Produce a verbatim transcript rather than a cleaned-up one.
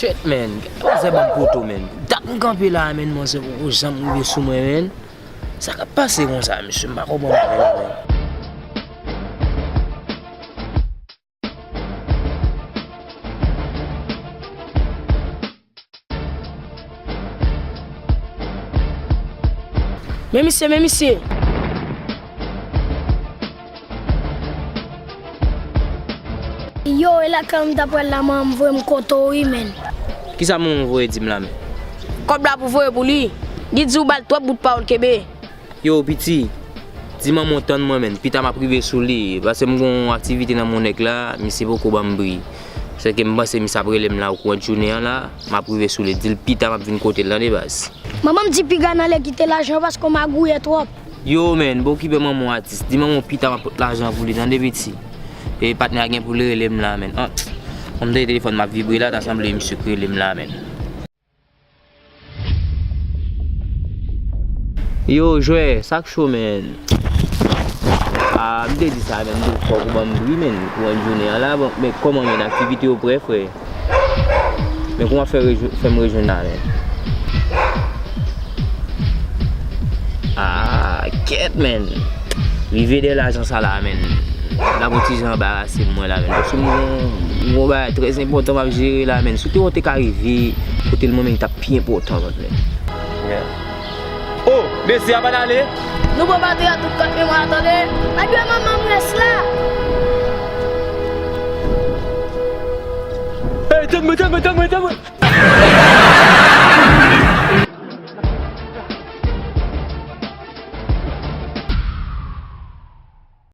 Kèt, men, manzè ban m poto, men. Dat m kanpe la, men, manzè poko janm rive sou mwen, men. Sa k ap pase konsa, mesye? M pa konprann anyen, men. Men misye, men misye. Yo, e lakay ou m t ap pral la, manman m voye m kote w wi, men. Kisa manman w voye di m la, men? Kòb la pou voye pou li. Li di w ba l twòp bout pawòl kenbe. Yo, piti, di manman w tann mwen, men. Pita m ap rive sou li, paske m gon aktivite nan Monnèk la, misye poko ban m bri. Sèke m panse misye ap rele m la kouran jounen an la, m ap rive sou li. Di l pita m ap vin kote l, tande baz. Manman m di piga n ale kite lajan paske w magouyè twòp. Yo, men, pa okipe manman w atis. Di manman w pita m ap pot lajan pou li, tande piti. E patnè a gen pou l rele m la, men. An, kòm m tande telefòn m ap vibre la, ta sanble misye k rele m la, men. Yo, jwè, sa k cho, men. Ah, m te di sa, men, m te fò pou ban m bri, men, pou yon jounen an la, bon, men kòman, men, aktivite yo prè, frè? Men kòman fè rejou-, fè m rejwenn la, men? Ah, kèt, men. Rive dèyè lajan sa la, men. L ap yon ti jan anbarase m, mwen la, men. Paske m gon, m gon bagay trè enpòtan m ap jere la, men. Si w te wè w te ka rive kote l mwen, men, li t ap pi enpòtan, men. Oh, mesye, a pa n ale? Nou pran batri a tout kòt men mwen, tande. Adye manman m rès la. Hey, tann mwen, tann mwen, tann mwen, tann mwen.